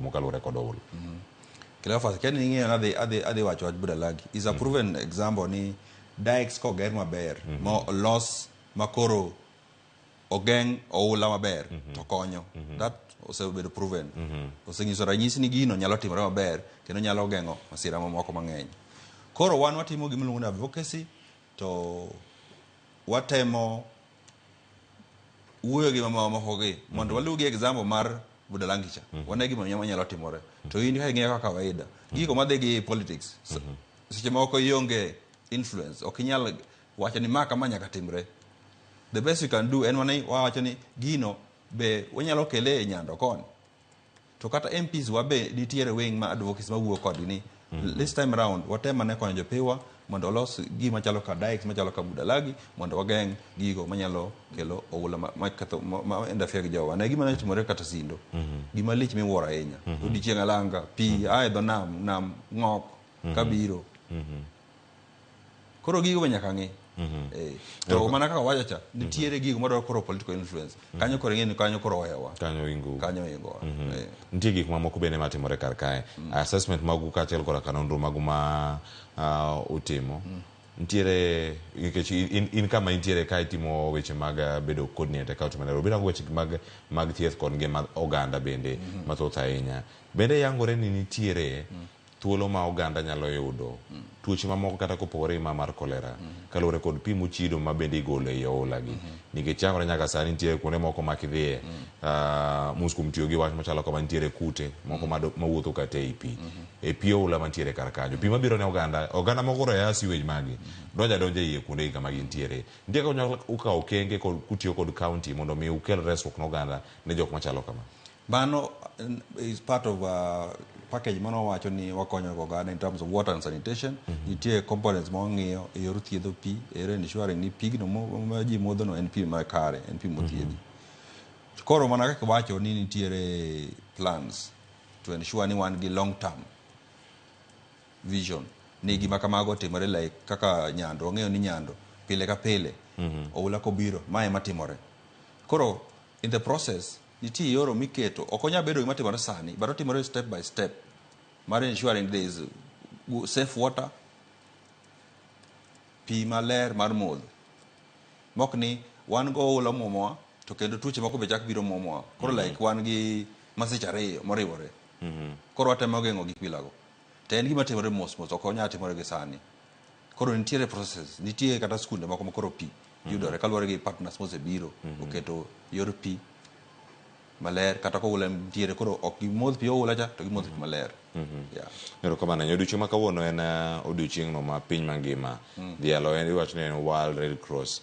Kaluwore kod oula. Cleophas, kia ni ing'eyo nadhi adhi adhi wacho wach Budalagi is a proven example ni dikes koger maber ma olos makoro ogeng' oula maber to konyo. That osebedo proven. Osenyiso ranyisi ni gino nyalo timore maber kendo nyalo geng'o masira mamoko mang'eny. Koro wan watimo gima iluongo ni advocacy to watemo wuoyo gi mamoko gi mondo waluw gi example mar Budalangi cha. Wane gima nyalo timore. To in ka ing'iyo kaka kawaida, gigo madhi gi politics, seche moko ionge influence, ok inyal wacho ni ma kama nyaka timre. The best you can do en mana ni wawacho ni gino be wanyalo kele e Nyando koni. To kata MPs wa be nitiere wing ma advocacy mawuok kodgi ni this time round watem ane konyo jopinywa mondo olos gima chalo ka dikes machalo ka Budalagi mondo wageng' gigo manyalo kelo oula ma ketho ma interfere gi jowa. Ne gima ne otimore kata Sindo. Gima lich miwuoro ahinya. Odiochieng' alanga pi a e dho nam, nam ng'ok kabiro. Koro gigo be nyaka ng'i. To mana kaka wacho cha, nitiere gigo madwaro koro political influence. Kanyo koro ing'e ni kanyo koro ohewa. Kanyo ingo. Kanyo ingowa. Nitie gik mamoko bende matimore kar kae. Assessment magu kaachiel koda ka nonro magu ma utimo. Nitiere nikech in kama intiere ka itimo weche mag bedo coordinator e county ma Nairobi. Irango weche mag thieth kod ngima oganda bende mathoth ahinya. Bende yangore ni nitiere thuolo ma oganda nyalo yudo tuoche mamoko kata kopogore gi ma mar kolera kaluwore kod pi mochido ma bende igolo ei oula gi nikech yangore nyaka sani nitiere kuonde moko ma kidhiye mos kuom tiyo gi wach machalo kama nitiere kute moko mawuotho kata ei pi e pi oula mantiere kar kanyo pi mabiro ne oganda oganda moko koro ya sewage magi donjo adonja iye kuonde gi kama gintiere nitie kaka unyalo ukawo okenge kod kutiyo kod county mondo mi ukel resruok ne oganda ne jok machalo kama. Mano is part of package mano wacho ni wakonyo go oganda in terms of water and sanitation. Nitie components ma wang'iyo e yor thiedho pi, e yor ensuring ni pigno ma ji modho no en pi makare, en pi mothiedhi. Koro mana kaka iwacho ni nitiere plans to ensure ni wan gi long term vision ni gima kamago otimore like kaka Nyando, wang'eyo ni Nyando pile ka pile oula kobiro mae ema timore. Koro in the process nitie yoro miketo ok onyal bedo gima timore sani but otimore step by step mar ensuring there is safe water, pi maler mar modho mok ni wan go oula muomowa to kendo tuoche moko be chak biro muomowa. Koro like wan gi masiche ariyo moriwore. Koro watemo geng'o gik bilago. To en gima timore mos mos, ok onyal timore gi sani. Koro nitiere processes, nitie kata skunde moko ma koro pi yudore kaluwore gi partners mosebiro oketo yor pi maler kata koula nitiere koro ok gimodh pi oula cha to gimodho pi maler. Yeah. Erokamano ahinya. Odiochieng' ma kawuono en odiochieng'no ma piny mangima dhialo en iwacho ni en World Red Cross.